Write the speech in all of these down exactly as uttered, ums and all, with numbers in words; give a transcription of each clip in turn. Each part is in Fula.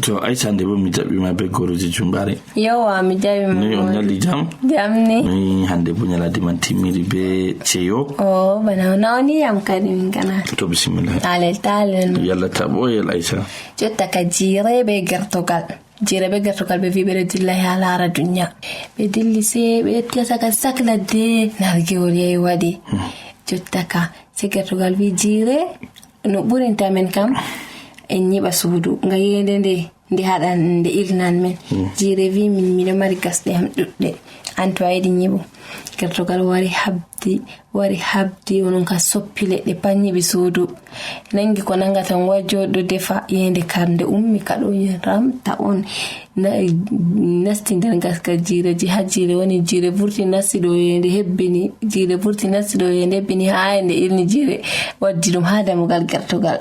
To, Aisa, nde bo mi jaɓɓi ma be goroji jumɓare. Yowa, mi jaɓɓi ma. Ni on goroji. Ñalli jam? Jam ni. Ni hande bo ñaladi man timmiri be ceyo. O, bana o nawni yam kadi min kana. To, bisimilla. Talel, talel. Yalla ta ɓoyel, Aisa. Jotta ka jiire be gertogal. Jiire be gertogal ɓe vi ɓe ɗo dilla yaa laara dunya. Ɓe dilli se ɓe yetti haa saka sak ladde, nargewol yahi waɗi. Hmm. Jotta ka, se gertogal vi jiire, no ɓurinta men kam, en nyiɓa suudu. Nga yende nde, nde haɗan, nde ilnan men. Hmm. Jiire vi min, miɗo mari gasɗe am ɗuɗɗe. An to a yiɗi nyiɓu. Gertogal wari habdi, wari habdi, onon ka soppi leɗɗe pat nyiɓi suudu. Nangi ko nangata ngo jooɗo defa yende kar nde ummi ka ɗo ramta on. Na-, nasti nder gaska jiireji haa jiire woni jiire vurti nasti ɗo yende hebbini, jiire vurti nasti ɗo yende hebbini haa yende ilni jiire waddi ɗum haa dammugal gertogal.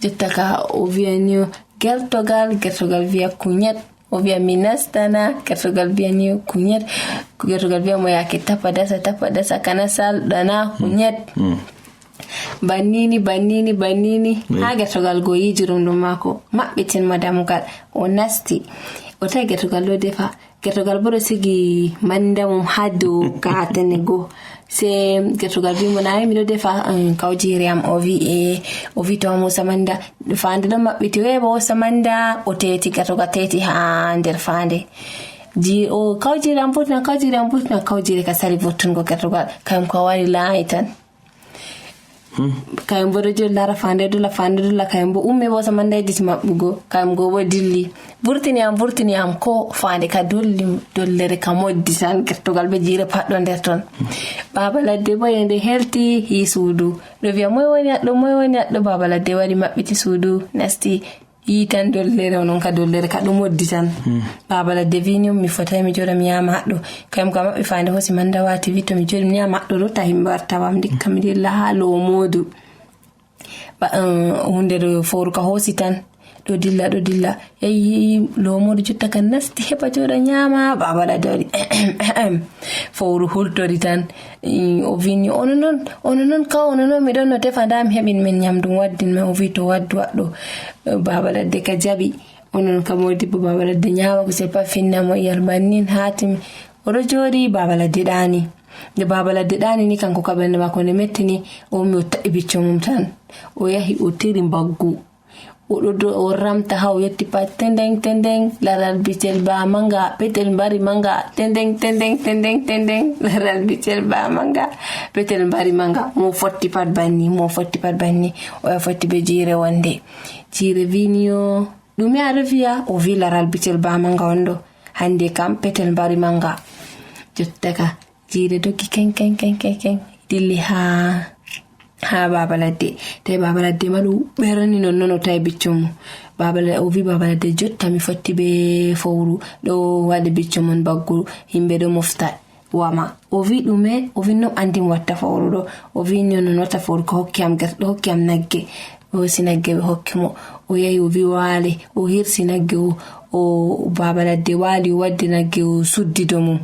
Jotta ka o viya ni o, "Gertogal," gertogal viya, "Kunyet." O viya, "Mi nastana," gertogal viya ni, "Kunyet." Gertogal viya mo, "Yaake tapa dasa, tapa dasa, kana sal ɗana, kunyet." Mm. Bannini, bannini, bannini. Mm. Haa gertogal go yiiji rumɗum maako. Maɓɓitin mo dammugal. O nasti. O tawi gertogal ɗo defa. Gertogal bo ɗo sigi manda mum haa dow kaatane go. Se gertogal vi mo, "Na mi ɗo defa, eh, kawjiri am." O vi, "E." O vi, "To mo samanda." Faande ɗon maɓɓiti, o yehi o samanda, o teeti, gertogal teeti haa nder faande. Ji-, o kawjiri am vurtina, kawjiri am vurtina, kawjiri ka sali vurtungo gertogal. Kayum ko wari laayi tan. Hmm. Kayum bo ɗo jooɗi laara faande dolla, faande dolla, kayum bo ummi bo samanda yedditi maɓɓugo. Kayum go bo dilli. Vurtini am, vurtini am, ko faande ka dolli, dollere ka moddi tan, gertogal be jiire pat ɗo nder ton. Baaba ladde bo yende helti, yi suudu. Ɗo viya, "Moy woni haɗɗo, moy woni haɗɗo?" Baaba ladde wari maɓɓiti suudu, nasti, yi tan dollere, onon ka dollere ka ɗo moddi tan. Hmm. Baaba ladde vi ni, "Mi fotai mi jooɗa mi nyama haɗɗo." Kayum ka maɓɓi faande hoosi manda waati, vi, "To mi jooɗi mi nyama haɗɗo ɗo, ta himɓe warta wam, ndikka mi dilla haa loomodu." Ba, eh, hunde ɗo fowru ka hoosi tan. Ɗo dilla, ɗo dilla. Yehi, yehi, loomodu jotta ka nasti heɓa jooɗa nyama. Baaba ladde waɗi, "Ehem, ehem." Fowru hultori tan. I, o vini, "Ono non, ono non ka, ono non, miɗon no tefa, nda mi heɓin men nyamdu, mi waddin men." O vi, "To waddu haɗɗo." Eh, baaba ladde ka jaɓi. Onon ka modibbo, baaba ladde nyama kusel pat finna mo iyal bannin haa timi. Oɗo jooɗi, baaba ladde ɗaani. Nde baaba ladde ɗaani ni, kanko ka ɓernde maako nde metti ni, o ummi o ta'i bicco mum tan. O yahi o tiri mbaggu. O ɗo do-, o ramta haa o yotti pat, tendeng, tendeng, laral bicel ba manga, petel mbari manga, tendeng, tendeng, tendeng, tendeng, laral bicel ba manga, petel mbari manga. Mo fotti pat banni, mo fotti pat banni. O ya fotti be jiire wonde. Jiire vini yo, "Ɗume aɗo viya?" O vi, "Laral bicel ba manga on ɗo. Hande kam petel mbari manga." Jotta ka, jiire doggi ken, ken, ken, ken, ken. Dilli haa, haa baaba ladde. Tawi baaba ladde ma ɗum ɓerni non non o tawi bicco mum. Baaba la-, o vi baaba ladde, "Jotta mi fotti be fowru. Ɗo waɗi bicco mon baggu, yimɓe ɗo mofta." Wama. O vi, "Ɗume?" O vi, "Non andi mi watta fowru ɗo." O vi, "Non non watta fowru ko hokki am ger-, hokki am nagge." O hoosi nagge ɓe hokki mo. O yahi o vi, "Waale." O hirsi nagge o, o baaba ladde waali, o waddi nagge o suddi do mum.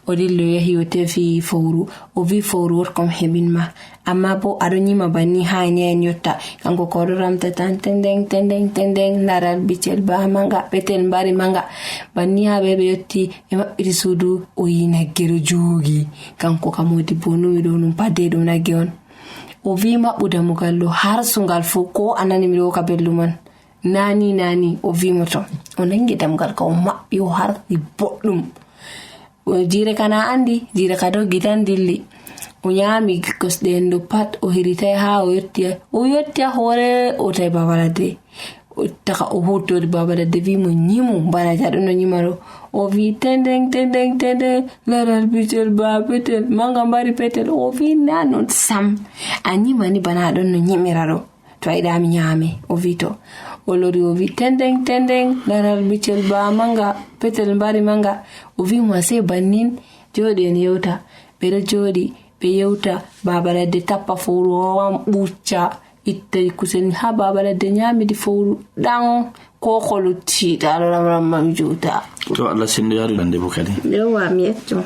O dilli o yahi o tefi fowru. O vi, "Fowru wot ko mi heɓin ma. Amma bo aɗo nyima banni haa ene en yotta." Kanko ko oɗo ramta tan, tendeng, tendeng, tendeng, laral bicel ba manga, petel mbari manga. Banni haa ɓe, ɓe yotti, ɓe maɓɓiti suudu, o yi nagge ɗo joogi. Kanko ka modibbo numi ɗo num padde ɗum nagge on. O vi, "Maɓɓu dammugal ɗo, harsungal fuu, ko a nani miɗo woka belɗum on." Nani, nani, o vi mo to. O nangi dammugal ka, o maɓɓi, o harsi boɗɗum. O jiire kana andi, jiire ka doggi tan dilli. O nyaami kosɗe en ɗo pat, o hiritai haa o yotti, o yotti haa hoore, o tawi baaba ladde. O taka o huutori baaba ladde vi mo, "Nyimu, bana ja ɗum no nyima ɗo." O vi, "Tendeng, tendeng, tendeng, laral bicel ba petel, manga mbari petel." O vi, "Na non sam. A nyima ni bana ɗon no nyimira ɗo. To a yiɗa mi nyaame." O vi, "To." O lori o vi, "Tendeng, tendeng, laral bicel ba manga, petel mbari manga." O vi mo, "Ase bannin, jooɗi en yewta." Ɓe ɗo jooɗi, ɓe yewta, baaba ladde tappa fowru o wam ɓucca. Itta kusel haa baaba ladde nyaamidi fowru ɗan. Ko ko luttiiɗa, Allah ramram mam juuta. To Allah senndu yaadu dande bo kadi. Yewwa, mi yetto.